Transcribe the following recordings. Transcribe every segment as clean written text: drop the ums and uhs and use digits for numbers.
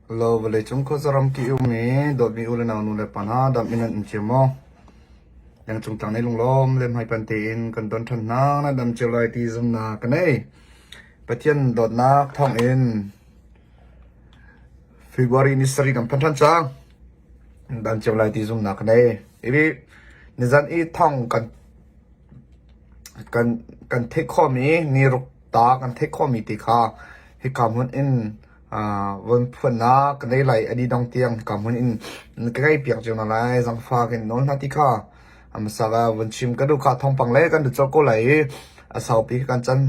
Hello, vawleicung khuaza ki um i dawtmi u le nau nu le pa hna dam in nan um cio maw? Lengcung tlang nih lunglawm le hmaipan tein kan don ṭhan hna na dam cio lai ti zumnak ka nei. Pathian dawtnak thawngin February ni sarih kan phan ṭhan cang. Dam cio lai ti zumnak ka nei. Ibi nizan i thong kan kan kan theih khawhmi ni ruk ta kan theih khawhmi ti kha hika hmun in von phuannak ka nei lai a dih dong tiang hika hmun in ka ngei piak cio hna lai zangfak in nawl hna ti kha a hmasa ah von chim ka duh kha thawngpang le kan duh colh ko lai i a saupi kan can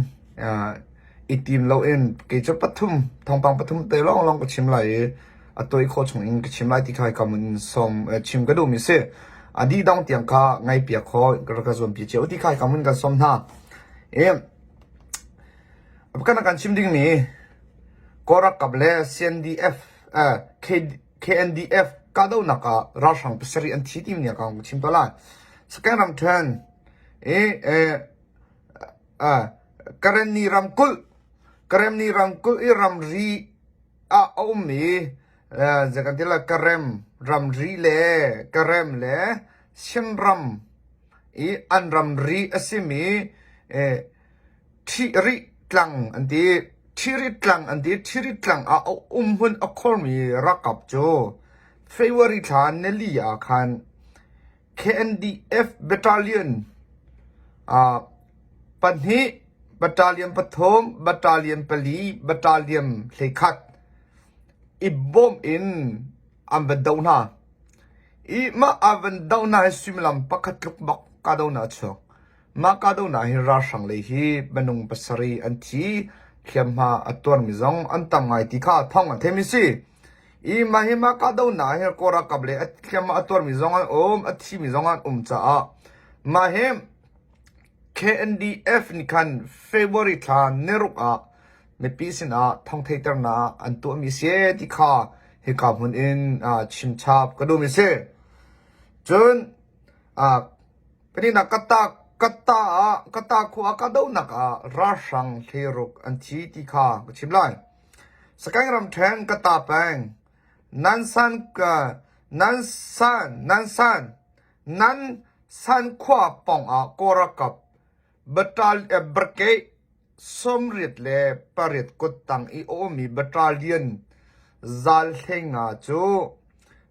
i tim loin kei cu pathum thawngpang pathum te lawnglawng ka chim lai i a toi khawh chung in ka chim lai ti kha hika hmun in sawm chim ka duhmi si. A dih dong tiang kha ngai piak kho ka ka zuampi cio ti kha hika hmun kan sawm hna. I kan kan chim dingmi Kawlralkap le CNDF KNDF kahdohnak ah ralhrang pasarih an thi timi nih a ka chim to lai. Sakeng ramṭhen i Karenni ramkulh Karenni ramkulh i ramri ah a ummi zei kan ti lai Karem ramri le Karem le Chinram i an ramri a simi Ṭhirih tlang an ti. Ṭhirih tlang an ti. Ṭhirih tlang ah a umhmun a khormi ralkap cu February thla nili ah khan KNDF Battalion pahnih, Battalion pathum, Battalion pali, Battalion 11 i bawm in an van doh hna. I mah an van doh hna hi suimilam pakhat tluk bak kahdohnak a chuak. Mah kahdohnak hi ralhrang lei hi minung pasarih an thi, hliamhma a tuarmi zong an tam ngai ti kha thawng an theimi si. I mah hi mah kahdohnak hi Kawl ralkap lei hliamhma a tuarmi zong an um, a thimi zong an um caah mah hi KNDF nih khan February thla niruk ah mipi sinah thawng theihternak an tuahmi si ti kha hika hmun in chimchap ka duhmi si. Cun Pahnihnak katta ah katta khua kahdohnak ah ralhrang hleiruk an thi ti kha ka chim lai. Sagaing ramṭhen katta peng Nansan Nansan Nansan Nansan khua pawngah Kawl ralkap Brigade 88 kuttang i a ummi battalion zal 15 cu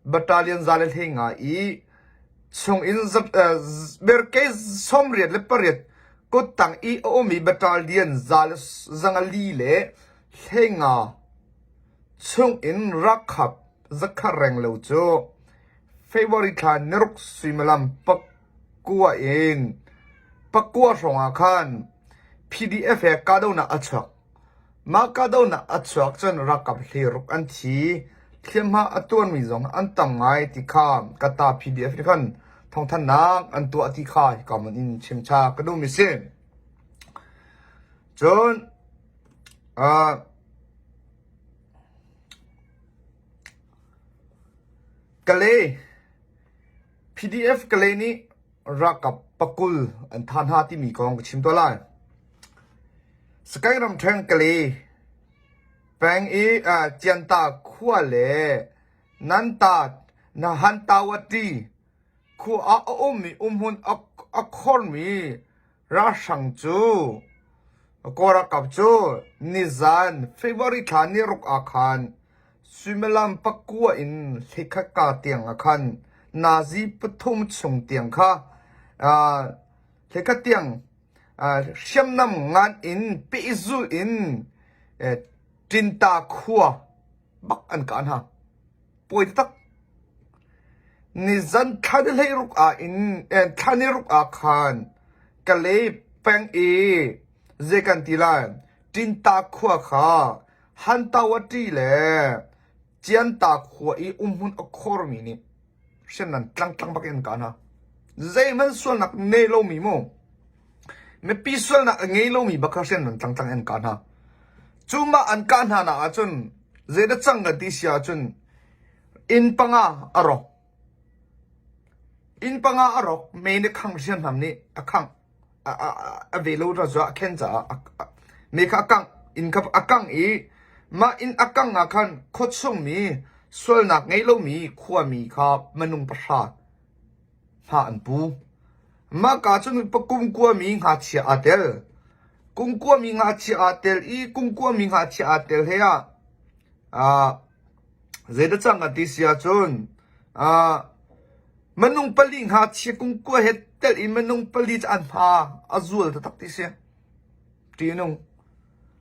battalion zal 15 i chungin brigade 88 kuttang i a ummi battalion zal 4 le 15 chungin ralkap zakhat renglo cu February thla niruk suimilam pakua in pakua hrawngah khan PDF he kahdohnak a chuak. Mah kahdohnak a chuak cun ralkap hleiruk an thi. Hliamhma a tuarmi zong an tam ngai ti kha Kata PDF nih khan thawngthanhnak an tuah ti kha hika hmun in chimcha ka duhmi si. Cun uh, Kalay PDF Kalay nih ralkap pakul an thah hna timi kong ka chim tuah lai. Sagaing ramṭhen Kalay peng i Cianta khua le Nanta Nahantawati khua ah a ummi umhmun a khormi ralhrang cu Kawl ralkap cu nizan February thla niruk ah khan Suimilam pakua in hleikhat ka tiang ah khan nazi pathum chung tiang kha hleikhat tiang hriamnam ngan in pehzulh in Tinta khua bak an kah hna. Pawi taktak. Nizan thla ni hleiruk ah in thla ni ruk ah khan Kalay peng i zei kan ti lai Tinta khua kha Hantawati le Cianta khua i umhmun a khormi nih hriamnam tlangtlang bak in an kah hna. Zeihmanh sualnak nei lomi mu mipi sualnak a ngei lomi bak kha hriamnam tlangtlang in an kah hna. Cu mah an kah hna nak ahcun zeidah cang kan ti si ahcun inn panga a rawk. Inn panga a rawk mei nih khang hriamnam nih a khangh. A ve lo ra a khen caah me kha a kangh inn kha a kangh i. Mah inn a kang ah khan khuachung mi sualnak ngei lomi khuami kha minung pahra hma an pu. Mahka cun kumkua mi ngakchia aa tel. Kumkua mi ngakchia aa tel i kumkua mi ngakchia aa tel he ah ah zeidah cang kan ti si ahcun ah minung pali ngakchia kumkua he tel in minung pali cu an hma a zual taktak ti si. Ṭih a nung.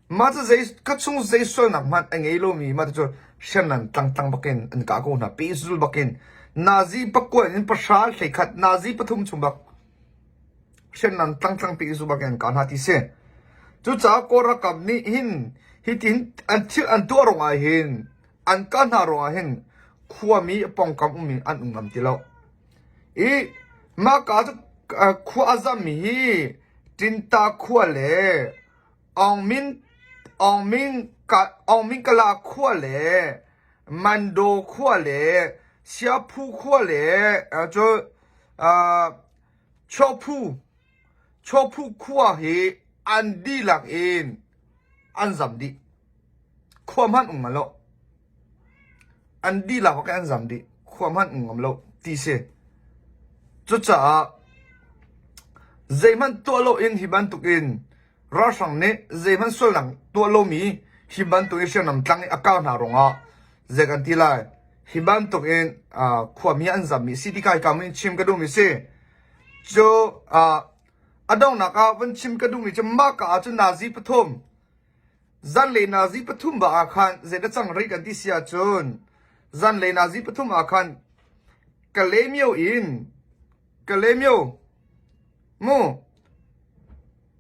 Mah cu zei ka chung zei sualnak hmanh a ngei lomi mah cu hriamnam tlangtlang bakin an kah ko hna pehzul bakin nazi pakua in pahra hleikhat nazi pathum chung bak hriamnam tlangtlang pehzul bakin an kah hna ti si. Cucaah Kawl ralkap nih hin hitin an thil an tuah ruangah hin an kah hna ruangah hin khuami pawngkam ummi an um ngam ti lo. I mah ka cu khua a zammi hi Tinta khua le Aungmin Aungmin Kala khua le Mando khua le Siaphu khua le cu Chawphu Chawphu khua hi an dihlak in an zam dih. Khua hmanh um lo. An dihlak in an zam dih. Khua hmanh um ngam lo ti si. Cucaah zeihmanh tuah loin hi bantukin ralhrang nih zeihmanh sualnak tuah lomi hi bantukin hriamnam tlang i a kar hna ruangah zei kan ti lai hi bantukin khuami an zammi si ti kai kam in chim ka duhmi si. Cu a donghnak ah van chim ka duhmi cu mah ka ah cun nazi pathum Zanlei nazi pathum ba ah khan zeidah cang rih kan ti si ahcun zanlei nazi pathum ah khan Kalaymyo in Kalaymyo mu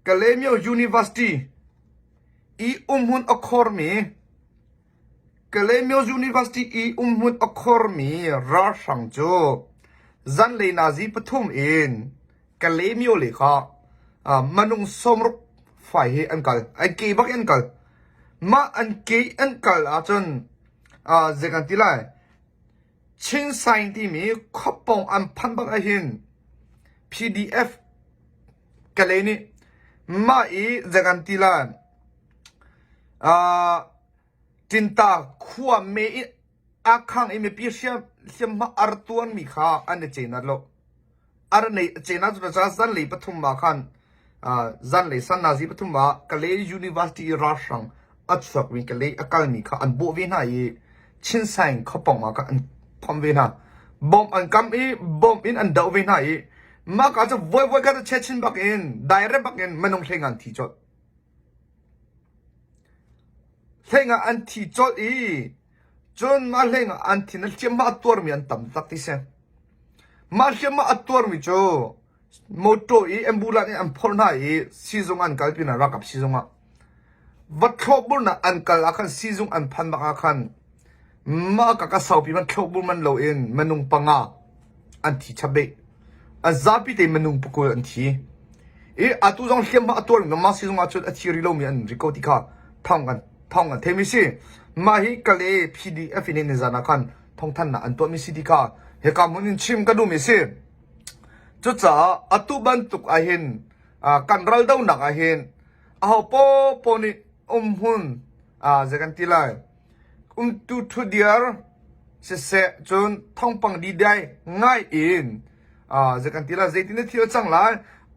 Kalaymyo University i umhmun a khormi Kalaymyo University i umhmun a khormi ralhrang cu zanlei nazi pathum in Kalaymyo lei kha manung sawmruk fai hi an kal. An ke bak in an kal. Mah an ke an kal ahcun zei kan ti lai Chinsaing timi khuapawng an phanh bak ahhin PDF Kalay nih mah i zei kan ti lai Tinta khua me i a khang i mipi hriamhma ar tuanmi kha an i cenat lo. Ar nei cenat cu ca zanlei pathum ah khan zanlei san nazi pathum ah Kalay University i ralhrang a chuakmi Kalay a kalmi kha an bawh ve hna i Chinsaing khuapawng ah khan an phomh ve hna. Bomb an kam i bomb in an doh ve hna i mah ka cu voi voi ka che chin bak in direct bak in minung hleng an thi colh. Hleng ah an thi colh i Cun mah hlengah an thin a hliamhma a tuarmi an tam tak ti si. Mah hliamhma a tuarmi cu motor i ambulance in an phorh hna i siizung an kalpi hna ralkap siizung ah. Va thlawhburnak an kal ah khan siizung an phan bak ah khan mah ka ka saupi man thlawhbur man loin minung panga an thi chap beh. A zapi te minung pakul an thi. I atu zong hliamhma a tuarmi mah siizung ah cun a thi rih lomi an ri ko ti kha thawng kan thawng an theimi si. Mah hi Kale PDF in nizan ah khan thawngthannak an tuahmi si ti kha hika hmun in chim ka duhmi si. Cucaah atu bantuk ahhin kan raldonak ahhin aho paohpaoh nih umhmun zei kan ti lai umtu ṭhudiar siseh cun thawngpang didai ngai in zei kan ti lai zeitin dah thil a cang lai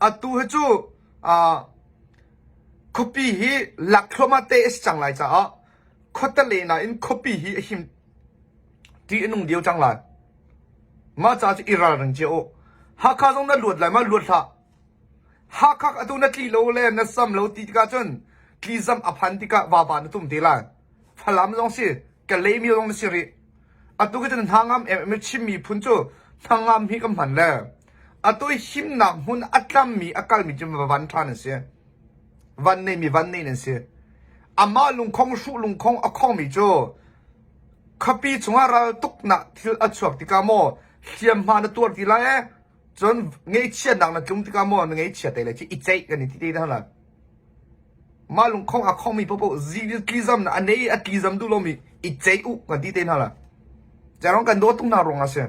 atu hi cu khuapi hi lak thluahmah te a si cang lai caah khuatale nain khuapi hi a him ṭih a nung dio cang lai mah ca cu i ralring cia u Hakha zong na luat lai ma luat hlah Hakha atu na tli lo le na sam lo ti tikah cun tlizam a phan tikah vava na tum te lai. Falam zong si, Kalaymyo zong na si rih. Atu khi cun hnangam em em Chin miphun cu hnangam hi kan hman le atu himnak hmun a tlammi a kalmi cu van ṭha nan si. Van neimi van nei nan si. Amah lungkhong hruh lungkhong a khongmi cu khuapi chungah ral tuknak thil a chuak tikah maw hliamhma na tuar ti lai ee Cun ngeihchiatnak na tlung tikah maw na ngeihchia te le ci i ceih kan i ti te hna. Mah lungkhong a khongmi paohpaoh tlizam na a nei a tlizam duh lomi i ceih u kan ti te hna la. Carong kan dawt tuk hna ruang a si.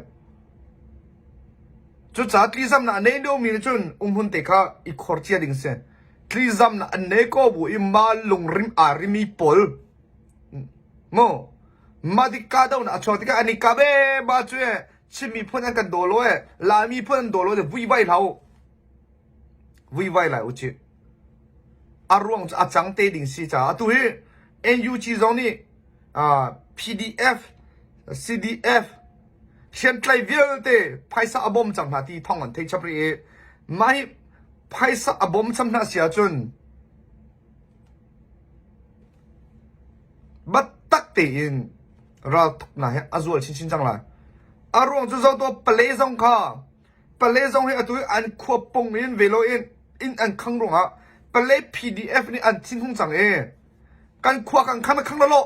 Cucaah tlizam na a nei lomi nih cun umhun te kha i khor cia ding si. Tlizam na an nei ko bu i mah lungrim aa rimi pawl. Mu mah tik kahdohnak a chuak tikah an i kap ee mah cu ee Chin miphun an kan daw lo ee Lai miphun an daw lo ee vuivai hlah u. Vuivai lai u cih. A ruang cu a cang te ding si caah atu hi NUG zong nih uh, PDF, CDF, hriamtlai vialte phaisa a bawm cang hna ti thawng an thei chap rih i mah hi phaisa a bawm cham hna si ahcun Biatak tein raltuknak hi a zual chinchin cang lai. A ruang cu zohtuah pale zong kha pale zong hi atu an khua pung in velo in inn an khang ruangah pale PDF nih an thinhung cang i kan khua kan khang na khang lo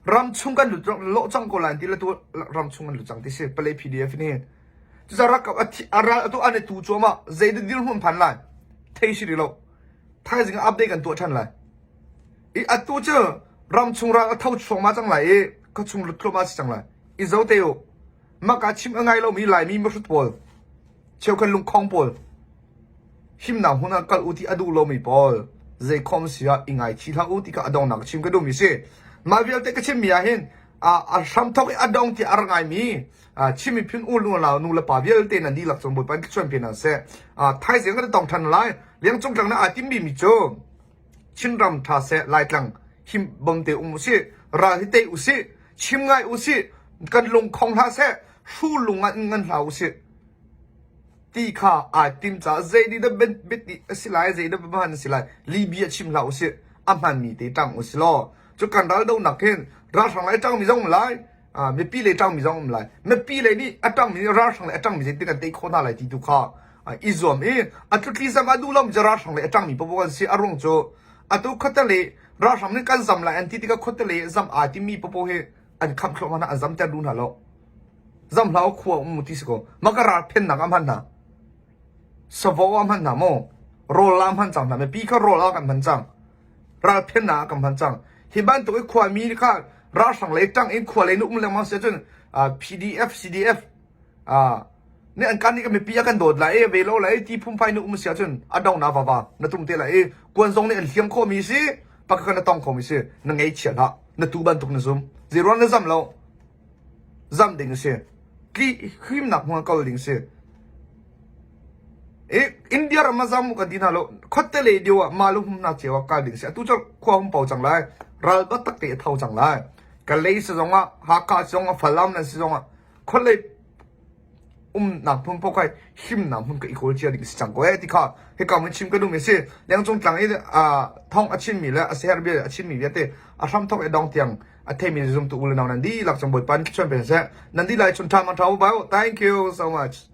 ram chung kan lut lo cang ko lai ti le tu ram chung an lut cang ti si pale PDF nih cucaah rakap a ral atu an i tu cuahmah zei dirhmun phan lai thei si rih lo thaizing ah update kan tuah ṭhan lai. I atu cu ramchung ral a tho chuangma cang lai i khuachung lut thluahmah si cang lai. I zo te u. Maka chim a ngai lomi Laimi mihrut pawl, cheukhat lungkhong pawl, himnak hmun ah kal u ti a duh lomi pawl, zeikhom si ah i ngaichih hlah u ti kha a donghnak chim ka duhmi si. Mah vialte ka chimmi ah hin a hramthok i a dong ti a rak ngaimi Chin miphun u nu nu le pa vialte nan dihlak cung Bawipa in thluachuah pe hna seh. Thaizing kan tong ṭhan lai. Liangcung tlang na aa timmi mi cu Chinram ṭha seh Laitlang him bom te um usih. Ral hi tei usih. Chim ngai usih. Kan lung khong hlah seh. Hru lung ah ngan hlah usih. Ti kha aa tim caah zei nih dah biati a si lai, zei dah hman a si lai, Libya chim hlah usih. A hmanmi te ṭang usih law. Cu kan ral donak hin ralhrang lai ṭangmi zong um lai. Mipi lei ṭangmi zong um lai. Mipi lei nih a ṭangmi nih ralhrang lei a ṭangmi zeitin kan tei khawh hna lai ti tu kha i zuam i a tlutli zam a duh lomi cu ralhrang lei a ṭangmi paoh an si. A ruang cu atu khuate ralhrang nih kan zam lai an ti tikah khuate zam aa timi paoh hi an khamh thluahmah hna, an zamter duh hna lo. Zam hlah u khua um ti si ko. Mah ka ral phennak a hman hna. Savo a hman hna maw? Rawl a hman cang hna. Mipi kha rawl a kan hman cang. Ralphennak ah kan hman cang. Hi bantuk i khuami kha ralhrang lei ṭang in khua lei na um lengmang si ahcun PDF, CDF nih an kan nih mipi a kan dawt lai i ve lo lai ti phungphai na um si ahcun a dong na vava na tum te lai i kuan zong nih an hliam khawhmi si pakhat na tong khomi si na ngei chia hlah na tu bantuk na zum zeiruang na zam lo zam ding a si tli himnak hmun kal ding si I India ram a zam kan ti hna lo khuate le dio ah mah le hum na cio ah kal ding si atu cu khua hum pau cang lai ral taktak te a tho cang lai Kalay si zong ah Hakha si zong ah Falam nan si zong ah khualei umnak hmun paoh kai himnak hmun ka i kawl cia ding si cang ko eh ti kha hika mun chim ka duhmi si lengcung tlang i thong a chimmi le a seher bia a chimmi vialte a hramthok e dong tiang a theimi zumtu u le nau nan dihlak cung Bawipa nih thluachuah pe seh nan dihlak chun ṭha mang ṭha u bye thank you so much.